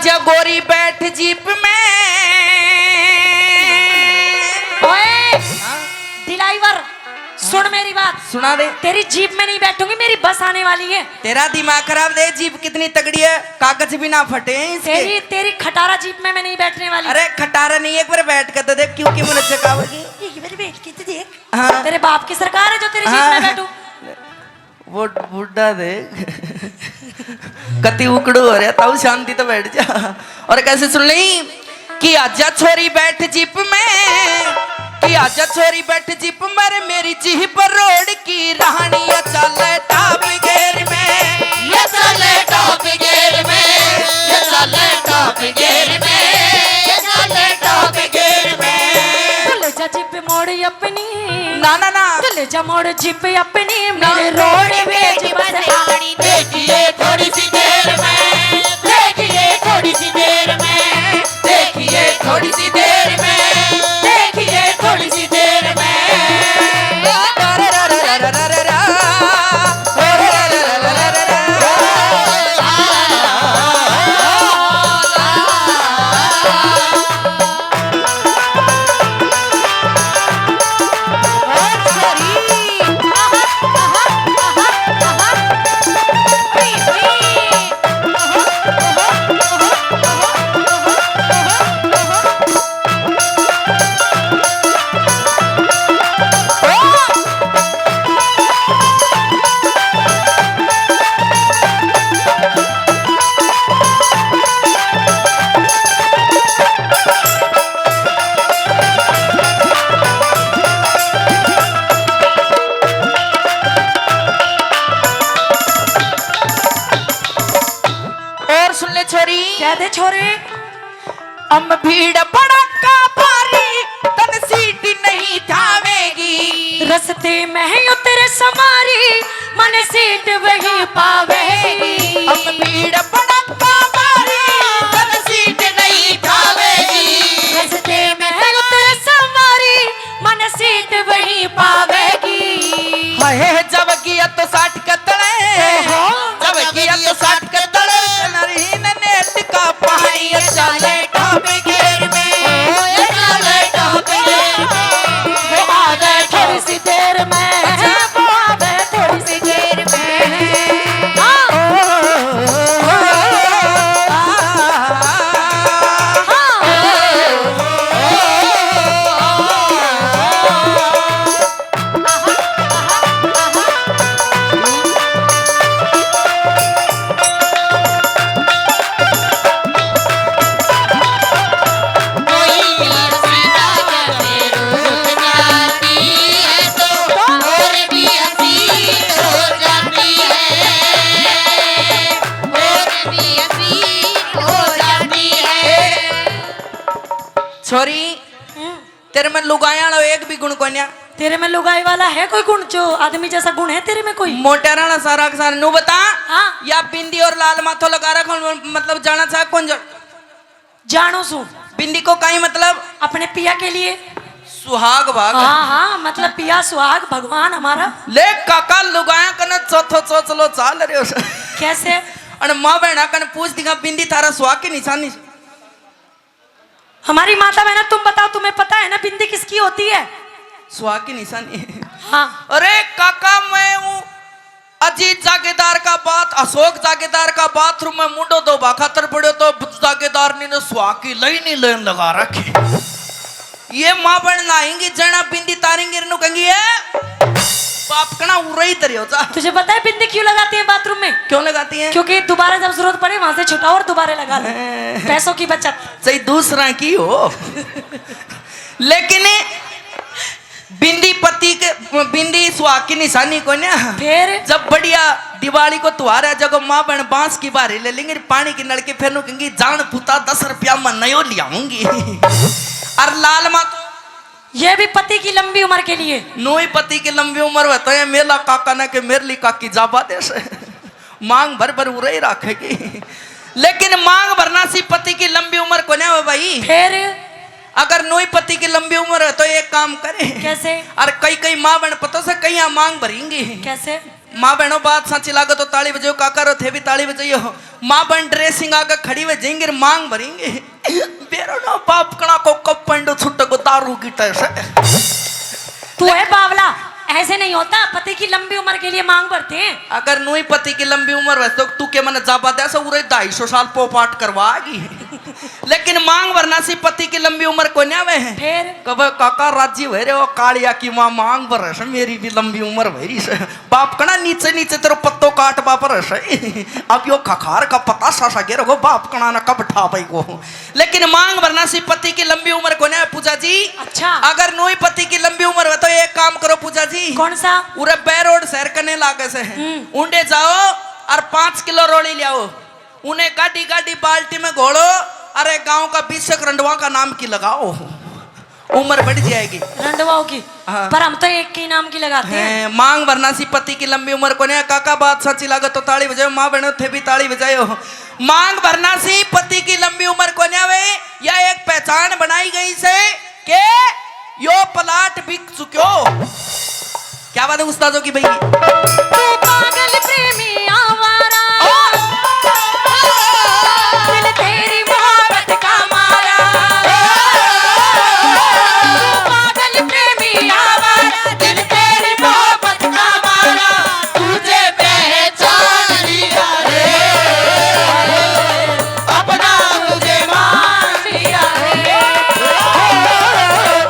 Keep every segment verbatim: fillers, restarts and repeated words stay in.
जा गोरी बैठ जीप में। ओए, हाँ? ड्राइवर, सुन मेरी बात। सुना दे। तेरी जीप में नहीं बैठूंगी, मेरी बस आने वाली है। तेरा दिमाग खराब दे, जीप कितनी तगड़ी है, कागज भी ना फटे हैं इसके। तेरी, तेरी खटारा जीप में मैं नहीं बैठने वाली। अरे खटारा नहीं, एक बार बैठ कर तो देख, क्योंकि मुझे चकावेगी। एक बार बैठ के तो देख। हाँ। तेरे बाप की सरकार है जो तेरी जीप में हाँ। बैठूं। वो बुढ़ा देख, कति उकड़ू हो रहा, ताऊ शांति तो बैठ जा। और कैसे सुन ली कि आजा छोरी बैठ जीप में, कि आजा छोरी बैठ जीप में, मेरी जीप रोड की रानी, या चाले टॉप गियर में, या चाले टॉप गियर में, या चाले टॉप गियर में, या चाले टॉप गियर में। तू ले जा जीप मोड़ अपनी। ना, ना, ना। तू ले जा मोड़ जीप अपनी, ना। मेरे रोडवेज बस आनी। देखिए थोड़ी सी देर में, देखिए थोड़ी सी देर में, देखिए थोड़ी सी देर में, देखिए थोड़ी सी देर में। और सुन ले छोरी। क्या दे छोरे? हम भीड़ भड़क्का भारी, तन सीट नहीं ठावेगी। रस्ते में है यो तेरे समारी, मन सीट वही पावेगी। हम भीड़ भड़क्का भारी, तन सीट नहीं ठावेगी। रस्ते में है यो तेरे समारी, मन सीट वही पावेगी। हाय जब गिया तो साठ के तले, ओहो। जब गिया तो साठ के तले, नरीन नेट का पानी चाले टॉप गियर में, ओए चाले टॉप गियर में। वो आ गए थोड़ी सी देर में, अच्छा। वो आ गए थोड़ी सी देर में। हाँ। हाँ। छोरी, हम्म। तेरे में लुगाई वाला एक भी गुण कोन्या। तेरे में लुगाई वाला है कोई गुण, जो आदमी जैसा गुण है तेरे में कोई? मोटेरा ना सारा के सारा। नू बता, हाँ। या बिंदी और लाल माथो लगा रखो, मतलब जाना चाह कौन जा-, जानू सू। बिंदी को काई मतलब? अपने पिया के लिए। सुहाग भाग। हाँ, हाँ, मतलब पिया सुहाग भगवान हमारा। ले काका, लुगाया कने चौथो चौचलो चाल रहे हो। कैसे? अन माँ बहना कने पूछ दिखा, बिंदी थारा सुहाग की निशानी? हमारी माता बहना, तुम बताओ, तुम्हें पता है ना बिंदी किसकी होती है? सुहाग की निशानी। हाँ। अरे काका, मैं हूँ अजीत जागीरदार का बात, अशोक जागीरदार का बाथरूम में मुंडो धोबा खातर पड़ो तो जागीरदार ने सुहाग की लई नहीं लेन लगा रखी। ये माँ बहन नहाएंगी, जना बिंदी तारेंगी, इन्नू कहेंगी, "ए, बाप कना उरे ही तरियो जा।" तुझे पता है बिंदी क्यों लगाती है बाथरूम में? क्यों लगाती है? क्योंकि दोबारा जब जरूरत पड़े, वहां से छुटाओ और दोबारा लगा लो। हैं। पैसों की बचत। चाहे दूसरा की हो। लेकिन बिंदी पति के, बिंदी सुहाग की निशानी कोन्या। फिर? जब बढ़िया दिवाली को त्योहार है, जब माँ बहन बांस की बारी ले लेंगे, पानी की नलकी, फिर नू कहेंगी, "जान पुता, दस रुपया मैं नयो लियाऊंगी।" और लाल माँ तो ये भी पति की लंबी उम्र के लिए। नोई पति की लंबी उम्र होता है, मेला काका ने के मेरली काकी जाबा दे से। मांग भर भर उरे ही रखेगी। लेकिन मांग भरना सी पति की लंबी उम्र कोन्या हो भाई। फिर? अगर नोई पति की लंबी उम्र है तो एक काम करे। कैसे? और कई कई माँ बहन पता से कई मांग भरेंगी। कैसे? माँ बहनों, बात सांची लागे तो ताली बजाओ, काका रो थे भी ताली बजाइयो। माँ बहन ड्रेसिंग आगे खड़ी हुए जेंगे, मांग भरेंगे। बेरो ना बाप कणा को कब पंडो छुट्टे को दारू की टैस है। तू है बावला, ऐसे नहीं होता। पति की लंबी उम्र के लिए मांग भरते हैं। अगर नू ही पति की लंबी उम्र वैसे तो तू के मने जाबा दे से उरे ढाई सौ साल पोपाट करवाएगी। लेकिन मांग भरना सी पति की लंबी उम्र को न्या वे है। फिर? कब काका राजी हुए रे, वो कालिया की माँ मांग भर से, मेरी भी लंबी उम्र हुई से। बाप कणा नीचे नीचे तेरो पत्तो काट बाप रह से। अब यो खखार का पता सा सा गिर गो, बाप कणा ना कब ठा पाई गो। लेकिन मांग भरना सी पति की लंबी उम्र को ना पूजा जी। अच्छा। अगर नू ही पति की लंबी उम्र हो तो एक काम करो पूजा जी। कौन सा? उरे बैरोड शहर कने लागे से। हम्म। उंडे जाओ और पाँच किलो रोली ले आओ। उन्हें गाड़ी गाड़ी बाल्टी में घोलो, अरे गांव का बीसक रंडवा का नाम की लगाओ, उम्र बढ़ जाएगी। रंडवाओं की? हाँ। पर हम तो एक के नाम की लगाते हैं। हैं, मांग भरना सी पति की लंबी उम्र कोन्या। काका बात सच्ची लागत तो ताली बजाओ, माँ बहनों थे भी ताली बजाओ। मांग भरना सी पति की लंबी उम्र कोन्या वे, या एक पहचान बनाई गई से के यो प्लाट बिक चुक्यो। क्या बात है उस्तादों की भाई? तू पागल प्रेमी आवारा, दिल तेरी मोहब्बत का मारा। तू पागल प्रेमी आवारा, दिल तेरी मोहब्बत का मारा। तुझे पहचान लिया रे, अपना तुझे मान लिया रे,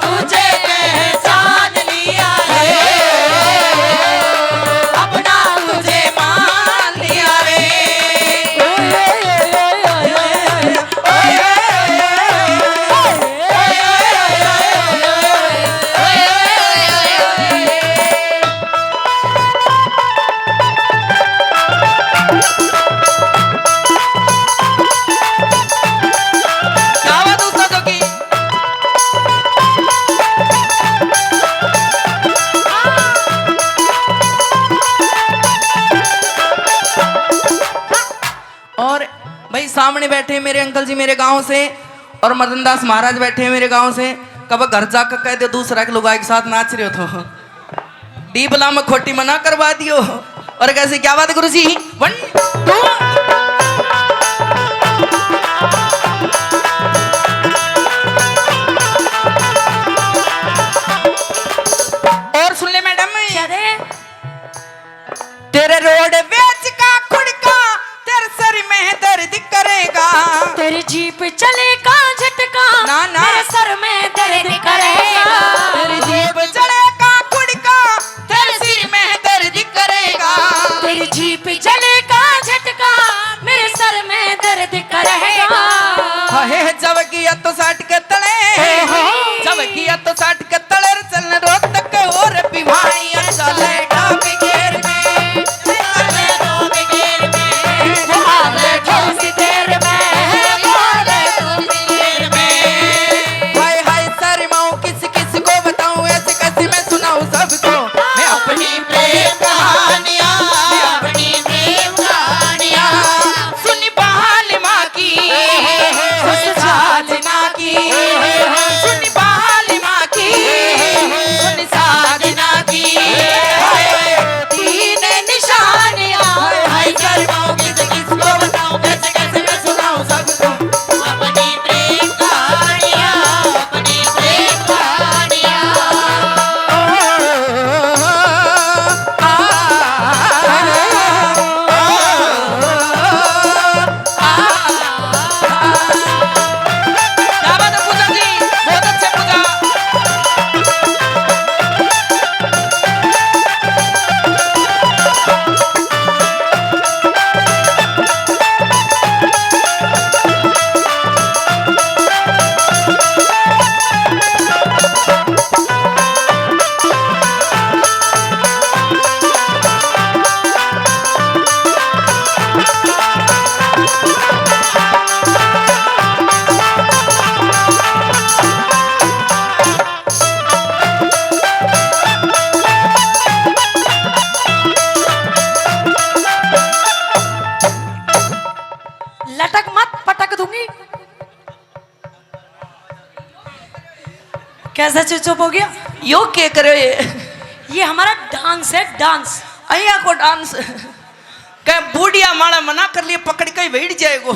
तुझे पहचान लिया रे, अपना तुझे मान लिया रे। क्या बात है उस्तादों की। और भाई सामने बैठे मेरे अंकल जी मेरे गांव से, और मदन दास महाराज बैठे हैं मेरे गांव से। कब घर जाकर कह दो दूसरा के लुगाई के साथ नाच रहे हो तो डीबला में खोटी मना करवा दियो। और कैसे, क्या बात है गुरु जी? One, two। और सुन ले मैडम। क्या रे? तेरे रोड बेच का खुड़का, तेरे सर में दर्द करेगा। तेरी जीप चले का झटका, ना, ना। मेरे सर में दर्द करेगा। तेरी जीप चले का खुड़का, तेरे सिर में दर्द करेगा। तेरी जीप चले का झटका, मेरे सर में दर्द करेगा। हाय, जब किया तो साठ के तले, जब किया तो साठ के तले रे चल रोहतक और भिवानी चले टॉप गियर में। चले टॉप गियर में। आवे ठोस तेर में। आवे ठोस तेर में। हाय हाय शर्माऊं किस किस को बताऊं, ऐसे कैसे मैं सुनाऊं सबको। मैं अपनी प्रेम कहानियां, मैं अपनी प्रेम कहानियां। सुन बहाल माँ की, सुन साजना की, सुन बहाल माँ की, सुन साजना की। तीन निशानियां, हाय शर्माऊं किस किस को बताऊं, कैसे कैसे मैं सुनाऊं सबको। अपनी प्रेम कहानियां, अपनी प्रेम कहानियां। क्या बात है पूजा जी, बहुत अच्छे पूजा। लटक मत, पटक दूंगी। कैसा चुप चुप हो गया? यो के करे ये? ये हमारा डांस है, डांस। अया को डांस। कह बुढ़िया माला मना कर लिए, पकड़ के ही बैठ जाएगो।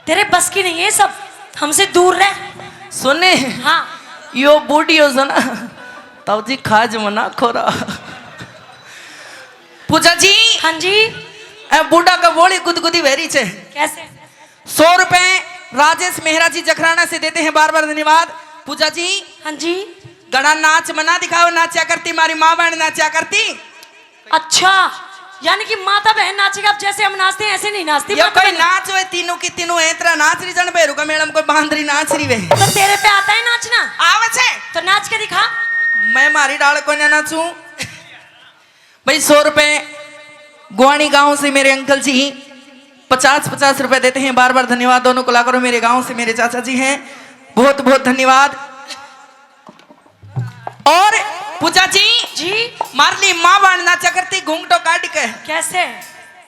तेरे बस की नहीं है सब, हमसे दूर रह। सुने, हाँ। यो बुढ़ियो जना, तब जी खाज मना खोरा। पूजा जी। हाँ जी। ए बूढ़ा का बोली गुदगुदी वेरी छे। कैसे? सौ रुपए राजेश मेहरा जी जखराना से देते हैं, बार बार धन्यवाद। पूजा जी। हाँ जी। घणा नाच मना दिखाओ, नाचा करती मारी माँ बहन नाचा करती। अच्छा, यानी कि माता बहन नाचेगा, अब जैसे हम नाचते हैं ऐसे नहीं नाचती ये माता कोई बहन। नाच वे तीनों की तीनों है, तेरा नाच रही जन भैरू का मेला में कोई बांदरी नाच रही वे। तो तेरे पे आता है नाचना? आवे छे। तो नाच के दिखा। मैं मारी डाल को ना नाचूं। भाई, सौ रुपए गुआनी गांव से मेरे अंकल जी, पचास पचास रुपए देते हैं, बार बार धन्यवाद। दोनों कलाकारों, मेरे गांव से मेरे चाचा जी हैं, बहुत बहुत धन्यवाद। और पूजा जी, जी। मारली माँ बाण नाचा करती घूंघटो काट के। कैसे?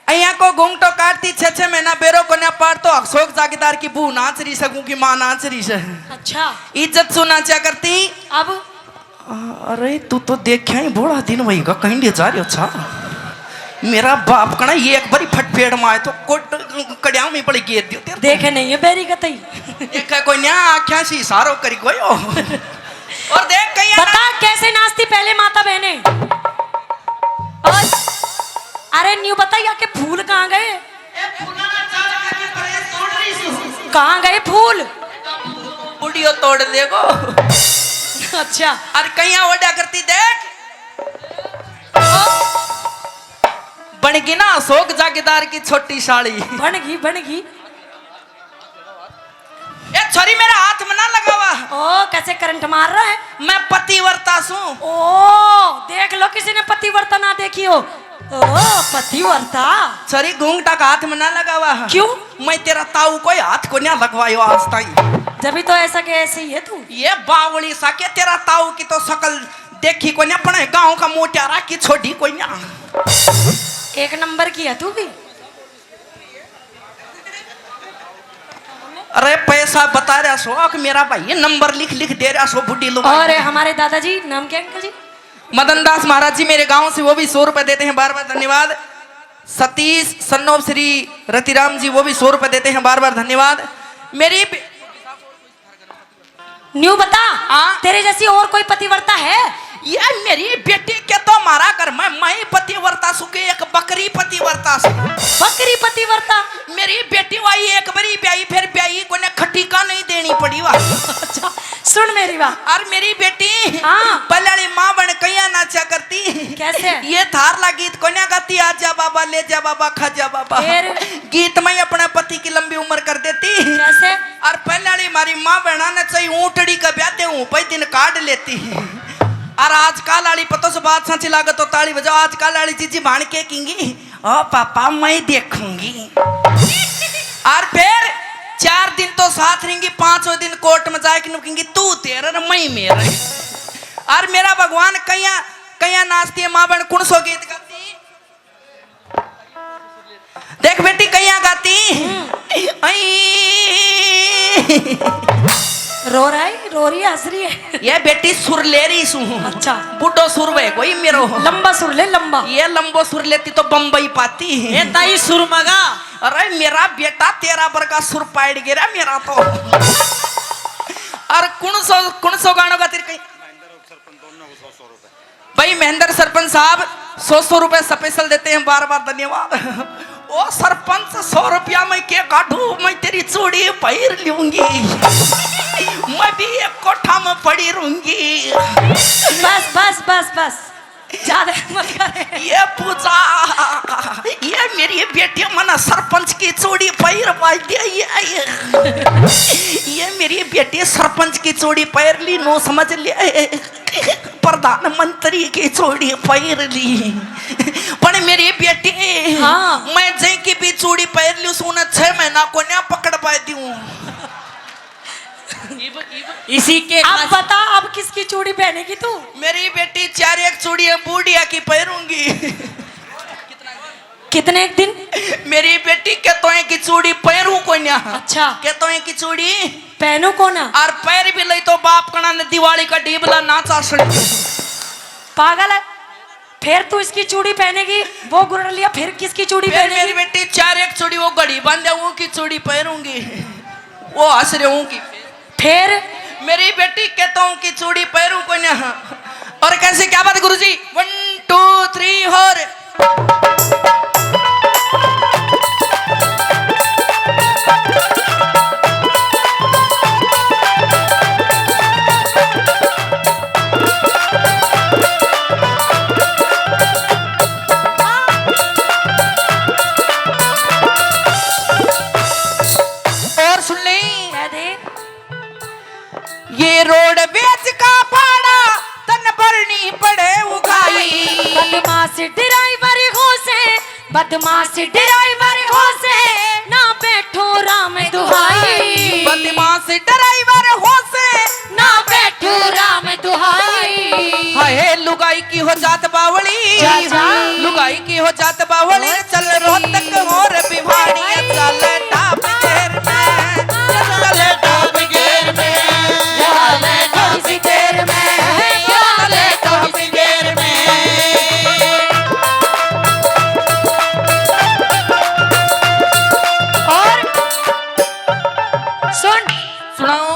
अइया को घूंघटो काटती, छह छह महीना बेरो कोन्या पार तो अशोक जागीदार की बू नाच रही, सगू की माँ नाच रही से। अच्छा। इज्जत सु नाचा करती। अब? अरे, तू तो देखा ही बड़ा दिन वही का, कहीं ले जा रहे हो छा? मेरा बाप कना ये एक बारी फटफेड़ माए तो कोट कड़िया में बड़ी गेर दियो तेरे। देखे नहीं है बैरी कतई। देखा कोई ना, आख्या सी सारो करी गयो। और देख कहीं बता कैसे नाचती पहले माता बहने। और अरे न्यू बता, या के फूल कहाँ गए? कहाँ गए फूल? बुढ़ियो तोड़ देगो। अच्छा। और कहीं ओडा करती देख। बनगी ना अशोक जागीदार की छोटी साली। बनगी, बनगी। ए छोरी, मेरा हाथ में ना लगावा। ओ, कैसे करंट मार रहा है? मैं पतिव्रता सूं। ओ, देख लो, किसी ने पतिव्रता ना देखी हो। ओ, पतिव्रता। छोरी, घूंघटा का हाथ में ना लगावा। क्यों? मैं तेरा ताऊ कोई हाथ को ना लगवायो आज ताई। जब भी तो ऐसा के ऐसे ही है तू। ये बावली सा के, तेरा ताऊ की तो शकल देखी कोन्या, अपने गांव का मोटियारा की छोड़ी कोन्या। एक नंबर की है तू भी। अरे पैसा बता रहा सो, अक मेरा भाई ये नंबर लिख लिख दे रहा सो बुढ़ी लोग। और हमारे दादाजी, नाम क्या अंकल जी? मदन दास महाराज जी मेरे गांव से, वो भी सौ रुपए देते हैं, बार बार धन्यवाद। सतीश son of श्री रतिराम जी, वो भी सौ रुपए देते हैं, बार बार धन्यवाद। मेरी बे- न्यू बता, हाँ? तेरे जैसी और कोई पतिव्रता है? ये मेरी बेटी के तो मारा घर में, मैं पतिव्रता सुके एक बकरी पतिव्रता से। बकरी पतिव्रता? मेरी बेटी वाई एक बारी ब्याई, फिर ब्याई कोने, खटीका नहीं देनी पड़ी वा। अच्छा, सुन मेरी बात। और मेरी बेटी हाँ। पहले वाली माँ बन कैया नाचा करती। कैसे? ये थार ला गीत कोन्या गाती, आजा बाबा, ले जा बाबा, खा जा बाबा। फिर? गीत में ही अपने पति की लंबी उम्र कर देती। कैसे? और पहले वाली हमारी माँ बहना ने चाहे ऊंटड़ी का ब्याह दे, ऊं पे दिन काट लेती। और आजकल वाली पतो से बात सांची लागत तो ताली बजाओ। आजकल वाली जीजी भाण के किंगी, "ओ पापा, मैं देखूंगी।" और फिर चार दिन तो साथ रहेंगी, पांचवें दिन कोर्ट में जाके नु किंगी, "तू तेरा न मैं मेरा।" और मेरा भगवान कैया, कैया नाचती है माँ बहन, कौन सो गीत गाती? देख बेटी, कैया गाती। आई। रो रहा है, रो रही है, हंस रही है। ये बेटी सुर ले रही सू। अच्छा। बूढ़ो सुर वे कोई मेरो। लंबा सुर ले, लंबा। ये लंबो सुर लेती तो बम्बई पाती। ये ताई सुर मगा। अरे मेरा बेटा, तेरा बरगा सुर पाड़ गिरा मेरा तो। और कौन सो, कौन सो गानों का तेरे कहीं भाई महेंद्र सरपंच साहब, सौ सौ रुपए special देते हैं, बार बार धन्यवाद। ओ सरपंच, सौ रुपया मैं के काढूं, मैं तेरी चूड़ी पहर लूंगी। मैं भी एक कोठा में पड़ी रहूंगी। बस, बस, बस, बस, ज्यादा मत कर। ये पूजा, ये मेरी बेटी मना सरपंच की चूड़ी पहर पाई दिया। ये, ये, ये मेरी बेटी सरपंच की चूड़ी पहर ली, नो समझ लिया। प्रधानमंत्री की चूड़ी पहर ली। पण मेरी बेटी, हाँ। मैं जे की भी चूड़ी पहर ली, उसने छह महीना को ना पकड़ पाई दूं। इसी के अब बता, अब किसकी चूड़ी पहनेगी तू? मेरी बेटी, चार एक चूड़ियां बूढ़िया की पहरूंगी। कितने एक दिन? मेरी बेटी, के तो एक चूड़ी पहरू कोन्या। अच्छा। के तो एक चूड़ी पहनू कोना। और पैर भी लई तो बाप कणा ने दिवाली का डीबला ना चासण। पागल है। फिर तू इसकी चूड़ी पहनेगी, वो गुरड़लिया फिर किसकी चूड़ी फिर मेरी पहनेगी? बेटी चार एक चूड़ी वो घड़ी बांधे, वो की चूड़ी पहनूंगी। वो हंस रहे हूँ की फिर? मेरी बेटी कहता हूँ कि चूड़ी पहनूं कोई ना। और कैसे, क्या बात है गुरुजी? One, two, three, और और सुन ले। कह दे। ये रोडवेज का भाड़ा तन भरनी पड़े उघाई। बदमाश ड्राइवर हो से, बदमाश ड्राइवर हो से, ना बैठो राम दुहाई। बदमाश ड्राइवर हो से, ना बैठो राम दुहाई। हाय लुगाई की हो जात बावली, जा, जा। लुगाई की हो जात बावली, चल रोहतक और भिवानी, चल टॉप गियर में, चल टॉप गियर में, चल टॉप गियर में, चल टॉप गियर में। और सुन। सुनाओ।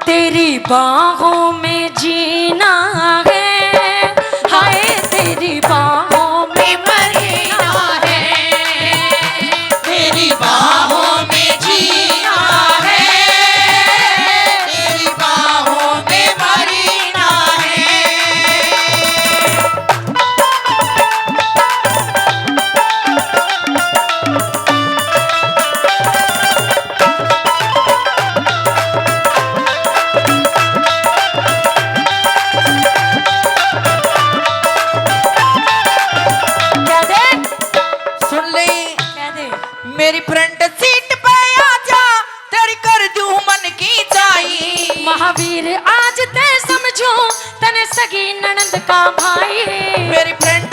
तेरी बाहों में जीना है, हाय तेरी बाहों में मरना है। तेरी बाहों में जीना है, तेरी बाहों में मरना है। कह दे। सुन ले। कह दे। मेरी फ्रंट सीट पे आ जा, तेरी कर दूं मन की चाई। महावीर आज तै समझूं, तने सगी ननंद का भाई। मेरी फ्रंट